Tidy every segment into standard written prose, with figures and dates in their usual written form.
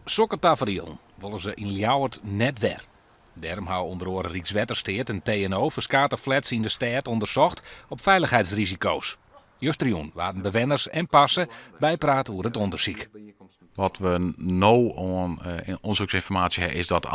Sokke taferielen wolle se yn Ljouwert net wer. Dêrom hawwe ûnder oare Rykswettersteat en TNO ferskate flats yn de stêd ûndersocht op feilichheidsrisiko's. Justerjûn waarden bewenners en parse bypraat oer it ûndersyk. Wat we no oan ûndersyksynformaasje ha is dat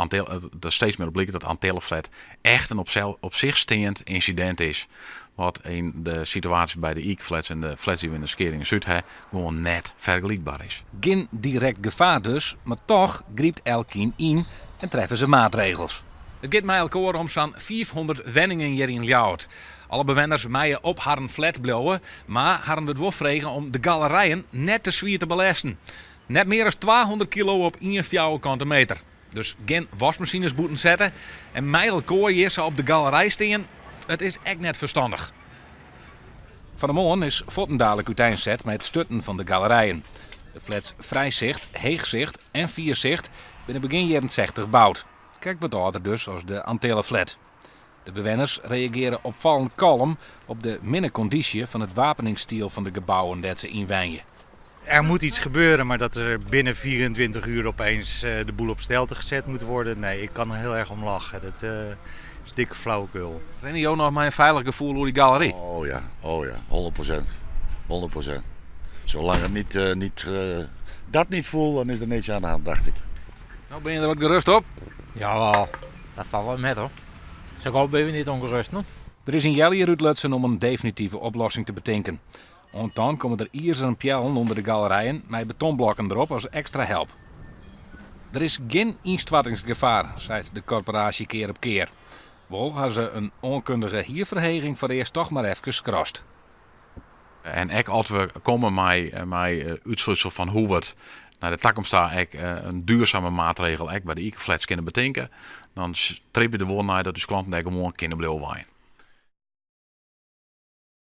der steeds mear op liket dat Antillenflat echt in op sich steand ynsidint is. Wat yn de situaasje by de Ikeflats en de flats dy't we yn de Skeringen Súd ha gewoan net fergelykber is. Gjin direkt gefaar dus, mar toch grypt Elkien yn en treffe se maatregels. It giet mei elkoar om sa'n 500 wenningen hjir yn Ljouwert. Alle bewenners meie op harren flat bliuwe, mar harren wurdt wol frege om de galerijen net te swier te belêsten. Net mear as 200 kilo op ien fjouwerkante meter. Dus gjin waskmasines bûten sette en mei elkoar hjir sa op de galerij stean, it is ek net ferstannich. Fan 'e moarn is fuortendalik úteinset mei it stutten fan de galerijen. De flats Frijsicht, Heechsicht en Fiersicht binne begjin jierren sechtich boud. Krekt wat âlder dus as de Antillenflat. De bewenners reagearje opfallend kalm op de minne kondysje fan it wapeningsstiel fan de gebouwen dêr't se yn wenje. Er moet iets gebeuren, maar dat er binnen 24 uur opeens de boel op stelte gezet moet worden, nee, ik kan er heel erg om lachen. Dat is dikke flauwekul. Rinne jo noch mei in feilich gefoel oer dy galery? Oh ja, oh ja, 100%. 100%. Zolang het niet, niet, dat niet voel, dan is er niks aan de hand, dacht ik. No, binne je der wat gerust op? Jawel, dat falt wol met hoor. Zo gau binne we net ûngerust, no? Der is in healjier útlutsen om in definitive oplossing te betinken. Oant dan komme der izeren peallen ûnder de galerijen mei betonblokken derop as ekstra help. Der is gjin ynstoartingsgefaar, seit de korporaasje kear op kear. Wol ha se in oankundige hierferheging foarearst toch mar efkes skrast. En ek as we komme mei útslútsel fan hoe we it nei de takomst ta ek in duurzame maatregel ek by de Ikeflats kinne betinke, dan stribje der wol nei dat ús klanten dêr gewoan kinne bliuwe wenjen.